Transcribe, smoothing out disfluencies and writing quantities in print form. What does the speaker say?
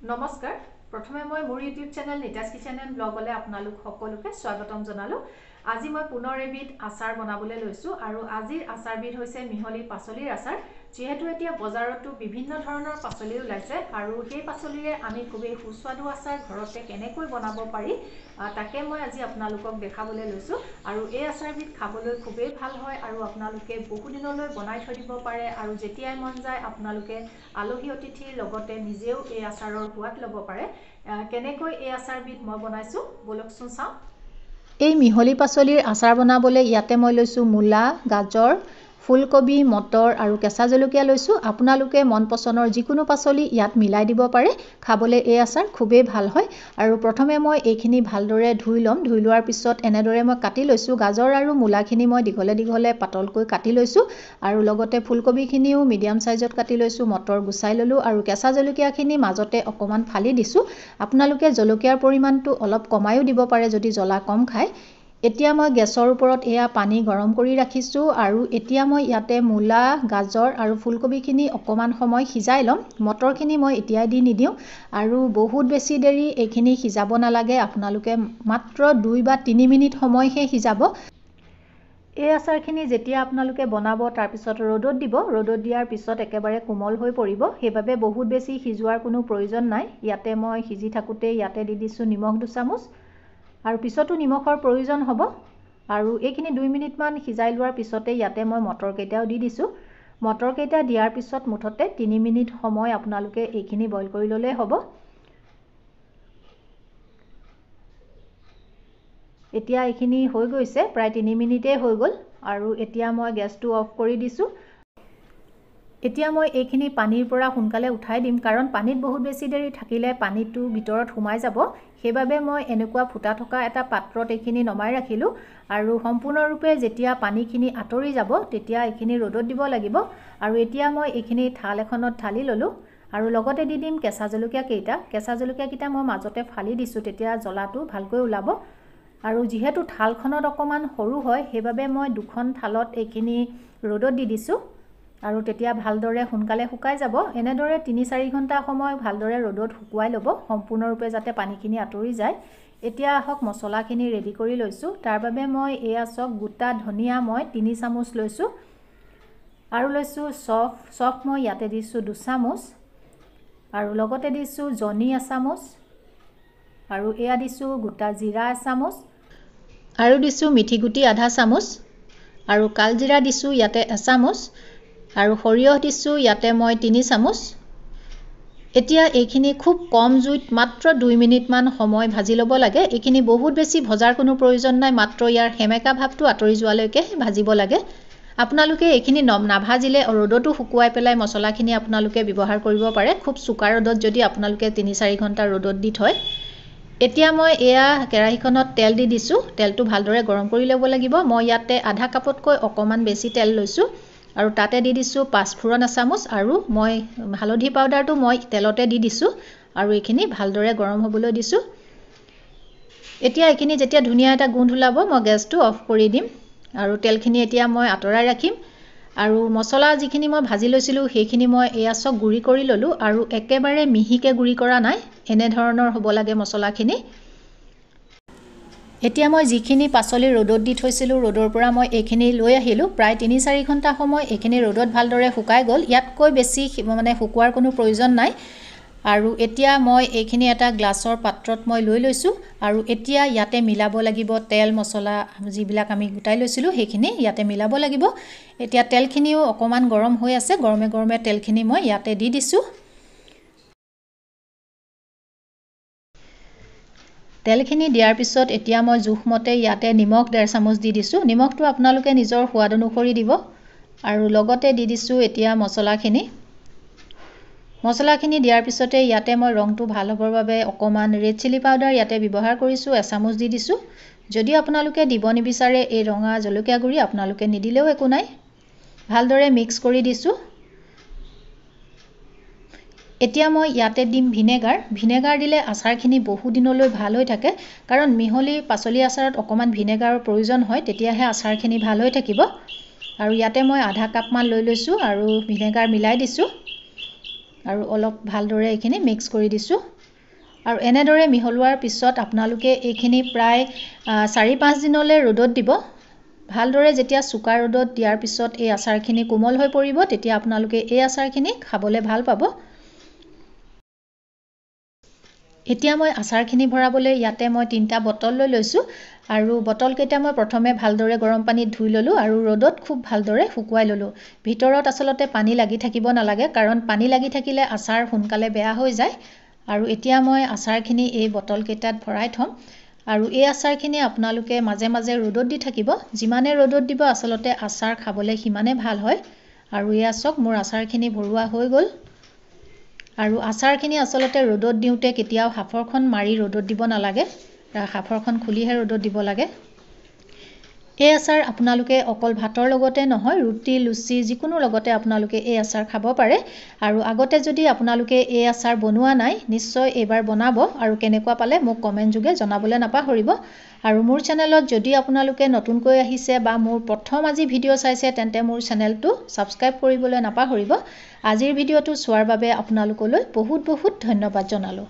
নমস্কাৰ, প্ৰথমে মই মোৰ YouTube channel Nita's kitchen and ব্লগলৈ আপোনালোক সকলোকে স্বাগতম জনালোঁ। আজি মই পুনৰ এবিধ আচাৰ বনাবলৈ লৈছোঁ আৰু আজিৰ আচাৰবিধ হৈছে মিহলি পাচলিৰ আচাৰ। যিহেতু এতিয়া বজাৰতো বিভিন্ন ধৰণৰ পাচলি ওলাইছে আৰু সেই পাচলিৰে আমি খুবেই সুস্বাদু আচাৰ ঘৰতে কেনেকৈ বনাব পাৰি তাকে মই আজি আপোনালোকক দেখাবলৈ লৈছোঁ। আৰু এই আচাৰবিধ খাবলৈ খুবেই ভাল হয় আৰু আপোনালোকে বহুদিনলৈ বনাই থৈ দিব পাৰে আৰু যেতিয়াই মন যায় আপোনালোকে আলহী অতিথিৰ লগতে নিজেও এই আচাৰৰ সোৱাদ ল'ব পাৰে। কেনেকৈ এই আচাৰবিধ মই বনাইছোঁ ব'লকচোন চাওঁ। এই মিহলি পাচলিৰ আচাৰ বনাবলৈ ইয়াতে মই লৈছোঁ মূলা, গাজৰ, ফুলকবি, মটৰ আৰু কেঁচা জলকীয়া লৈছোঁ। আপোনালোকে মন পচন্দৰ যিকোনো পাচলি ইয়াত মিলাই দিব পাৰে। খাবলৈ এই আচাৰ খুবেই ভাল হয়। আৰু প্ৰথমে মই এইখিনি ভালদৰে ধুই ল'ম। ধুই লোৱাৰ পিছত এনেদৰে মই কাটি লৈছোঁ। গাজৰ আৰু মূলাখিনি মই দীঘলে দীঘলে পাতলকৈ কাটি লৈছোঁ আৰু লগতে ফুলকবিখিনিও মিডিয়াম চাইজত কাটি লৈছোঁ। মটৰ গুচাই ল'লোঁ আৰু কেঁচা জলকীয়াখিনি মাজতে অকণমান ফালি দিছোঁ। আপোনালোকে জলকীয়াৰ পৰিমাণটো অলপ কমায়ো দিব পাৰে যদি জ্বলা কম খায়। এতিয়া মই গেছৰ ওপৰত এয়া পানী গৰম কৰি ৰাখিছোঁ আৰু এতিয়া মই ইয়াতে মূলা, গাজৰ আৰু ফুলকবিখিনি অকণমান সময় সিজাই ল'ম। মটৰখিনি মই এতিয়াই দি নিদিওঁ আৰু বহুত বেছি দেৰি এইখিনি সিজাব নালাগে। আপোনালোকে মাত্ৰ 2 বা 3 মিনিট সময়হে সিজাব। এই আচাৰখিনি যেতিয়া আপোনালোকে বনাব তাৰপিছত ৰ'দত দিব। ৰ'দত দিয়াৰ পিছত একেবাৰে কোমল হৈ পৰিব, সেইবাবে বহুত বেছি সিজোৱাৰ কোনো প্ৰয়োজন নাই। ইয়াতে মই সিজি থাকোঁতে ইয়াতে দি দিছোঁ নিমখ 2 চামুচ আৰু পিছতো নিমখৰ প্ৰয়োজন হ'ব। আৰু এইখিনি 2 মিনিটমান সিজাই লোৱাৰ পিছতে ইয়াতে মই মটৰকেইটাও দি দিছোঁ। মটৰকেইটা দিয়াৰ পিছত মুঠতে 3 মিনিট সময় আপোনালোকে এইখিনি বইল কৰি ল'লেই হ'ব। এতিয়া এইখিনি হৈ গৈছে, প্ৰায় 3 মিনিটেই হৈ গ'ল। আৰু এতিয়া মই গেছটো অফ কৰি দিছোঁ। এতিয়া মই এইখিনি পানীৰ পৰা সোনকালে উঠাই দিম, কাৰণ পানীত বহুত বেছি দেৰি থাকিলে পানীটো ভিতৰত সোমাই যাব। সেইবাবে মই এনেকুৱা ফুটা থকা এটা পাত্ৰত এইখিনি নমাই ৰাখিলোঁ। আৰু সম্পূৰ্ণৰূপে যেতিয়া পানীখিনি আঁতৰি যাব তেতিয়া এইখিনি ৰ'দত দিব লাগিব। আৰু এতিয়া মই এইখিনি থাল এখনত ঢালি ল'লোঁ আৰু লগতে দি দিম কেঁচা জলকীয়া কেইটা। কেঁচা জলকীয়াকেইটা মই মাজতে ফালি দিছোঁ, তেতিয়া জ্বলাটো ভালকৈ ওলাব। আৰু যিহেতু থালখনত অকণমান সৰু হয় সেইবাবে মই 2খন থালত এইখিনি ৰ'দত দি দিছোঁ আৰু তেতিয়া ভালদৰে সোনকালে শুকাই যাব। এনেদৰে 3-4 ঘণ্টা সময় ভালদৰে ৰ'দত শুকুৱাই ল'ব, সম্পূৰ্ণৰূপে যাতে পানীখিনি আঁতৰি যায়। এতিয়া আহক মছলাখিনি ৰেডি কৰি লৈছোঁ। তাৰ বাবে মই এয়া চব গোটা ধনিয়া মই 3 চামুচ লৈছোঁ আৰু লৈছোঁ চফ। চফ মই ইয়াতে দিছোঁ 2 চামুচ আৰু লগতে দিছোঁ জনি এচামুচ আৰু এয়া দিছোঁ গোটা জিৰা এচামুচ আৰু দিছোঁ মিঠিগুটি আধা চামুচ আৰু কালজিৰা দিছোঁ ইয়াতে এচামুচ আৰু সৰিয়হ দিছোঁ ইয়াতে মই 3 চামুচ। এতিয়া এইখিনি খুব কম জুইত মাত্ৰ 2 মিনিটমান সময় ভাজি ল'ব লাগে। এইখিনি বহুত বেছি ভজাৰ কোনো প্ৰয়োজন নাই, মাত্ৰ ইয়াৰ সেমেকা ভাৱটো আঁতৰি যোৱালৈকে ভাজিব লাগে। আপোনালোকে এইখিনি নাভাজিলে ৰ'দতো শুকুৱাই পেলাই মছলাখিনি আপোনালোকে ব্যৱহাৰ কৰিব পাৰে। খুব চোকা ৰ'দত যদি আপোনালোকে 3-4 ঘণ্টা ৰ'দত দি থয়। এতিয়া মই এয়া কেৰাহীখনত তেল দি দিছোঁ। তেলটো ভালদৰে গৰম কৰি ল'ব লাগিব। মই ইয়াতে আধা কাপতকৈ অকণমান বেছি তেল লৈছোঁ আৰু তাতে দি দিছোঁ পাঁচফোৰণ এচামুচ আৰু মই হালধি পাউডাৰটো মই তেলতে দি দিছোঁ আৰু এইখিনি ভালদৰে গৰম হ'বলৈ দিছোঁ। এতিয়া এইখিনি যেতিয়া ধুনীয়া এটা গোন্ধ ওলাব মই গেছটো অফ কৰি দিম আৰু তেলখিনি এতিয়া মই আঁতৰাই ৰাখিম। আৰু মছলা যিখিনি মই ভাজি লৈছিলোঁ সেইখিনি মই এয়া চব গুড়ি কৰি ল'লোঁ আৰু একেবাৰে মিহিকৈ গুড়ি কৰা নাই, এনেধৰণৰ হ'ব লাগে মছলাখিনি। এতিয়া মই যিখিনি পাচলি ৰ'দত দি থৈছিলোঁ ৰ'দৰ পৰা মই এইখিনি লৈ আহিলোঁ। প্ৰায় 3-4 ঘণ্টা সময় এইখিনি ৰ'দত ভালদৰে শুকাই গ'ল। ইয়াতকৈ বেছি মানে শুকোৱাৰ কোনো প্ৰয়োজন নাই। আৰু এতিয়া মই এইখিনি এটা গ্লাছৰ পাত্ৰত মই লৈ লৈছোঁ আৰু এতিয়া ইয়াতে মিলাব লাগিব তেল মছলা যিবিলাক আমি গোটাই লৈছিলোঁ সেইখিনি ইয়াতে মিলাব লাগিব। এতিয়া তেলখিনিও অকণমান গৰম হৈ আছে, গৰমে গৰমে তেলখিনি মই ইয়াতে দি দিছোঁ। তেলখিনি দিয়াৰ পিছত এতিয়া মই জোখমতে ইয়াতে নিমখ 1.5 চামুচ দি দিছোঁ। নিমখটো আপোনালোকে নিজৰ সোৱাদ অনুসৰি দিব। আৰু লগতে দি দিছোঁ এতিয়া মছলাখিনি। মছলাখিনি দিয়াৰ পিছতে ইয়াতে মই ৰংটো ভাল হ'বৰ বাবে অকণমান ৰেড চিলি পাউডাৰ ইয়াতে ব্যৱহাৰ কৰিছোঁ, এচামুচ দি দিছোঁ। যদি আপোনালোকে দিব নিবিচাৰে এই ৰঙা জলকীয়া গুড়ি আপোনালোকে নিদিলেও একো নাই। ভালদৰে মিক্স কৰি দিছোঁ। এতিয়া মই ইয়াতে দিম ভিনেগাৰ। ভিনেগাৰ দিলে আচাৰখিনি বহুদিনলৈ ভাল হৈ থাকে, কাৰণ মিহলি পাচলি আচাৰত অকণমান ভিনেগাৰৰ প্ৰয়োজন হয়, তেতিয়াহে আচাৰখিনি ভাল হৈ থাকিব। আৰু ইয়াতে মই আধা কাপমান লৈ লৈছোঁ আৰু ভিনেগাৰ মিলাই দিছোঁ। আৰু অলপ ভালদৰে এইখিনি মিক্স কৰি দিছোঁ। আৰু এনেদৰে মিহলোৱাৰ পিছত আপোনালোকে এইখিনি প্ৰায় 4-5 দিনলৈ ৰ'দত দিব। ভালদৰে যেতিয়া চোকা ৰ'দত দিয়াৰ পিছত এই আচাৰখিনি কোমল হৈ পৰিব, তেতিয়া আপোনালোকে এই আচাৰখিনি খাবলৈ ভাল পাব। এতিয়া মই আচাৰখিনি ভৰাবলৈ ইয়াতে মই 3টা বটল লৈ লৈছোঁ। আৰু বটলকেইটা মই প্ৰথমে ভালদৰে গৰম পানীত ধুই ল'লোঁ আৰু ৰ'দত খুব ভালদৰে শুকুৱাই ল'লোঁ। ভিতৰত আচলতে পানী লাগি থাকিব নালাগে, কাৰণ পানী লাগি থাকিলে আচাৰ সোনকালে বেয়া হৈ যায়। আৰু এতিয়া মই আচাৰখিনি এই বটলকেইটাত ভৰাই থ'ম। আৰু এই আচাৰখিনি আপোনালোকে মাজে মাজে ৰ'দত দি থাকিব। যিমানে ৰ'দত দিব আচলতে আচাৰ খাবলৈ সিমানে ভাল হয়। আৰু এয়া চাওক, মোৰ আচাৰখিনি ভৰোৱা হৈ গ'ল। আৰু আচাৰখিনি আচলতে ৰ'দত দিওঁতে কেতিয়াও সাঁফৰখন মাৰি ৰ'দত দিব নালাগে, সাঁফৰখন খুলিহে ৰ'দত দিব লাগে। এই আচাৰ আপোনালোকে অকল ভাতৰ লগতে নহয়, ৰুটি, লুচি যিকোনো লগতে আপোনালোকে এই আচাৰ খাব পাৰে। আৰু আগতে যদি আপোনালোকে এই আচাৰ বনোৱা নাই, নিশ্চয় এইবাৰ বনাব আৰু কেনেকুৱা পালে মোক কমেণ্ট যোগে জনাবলৈ নাপাহৰিব। আৰু মোৰ চেনেলত যদি আপোনালোকে নতুনকৈ আহিছে বা মোৰ প্ৰথম আজি ভিডিঅ' চাইছে, তেন্তে মোৰ চেনেলটো ছাবস্ক্ৰাইব কৰিবলৈ নাপাহৰিব। আজিৰ ভিডিঅ'টো চোৱাৰ বাবে আপোনালোকলৈ বহুত বহুত ধন্যবাদ জনালোঁ।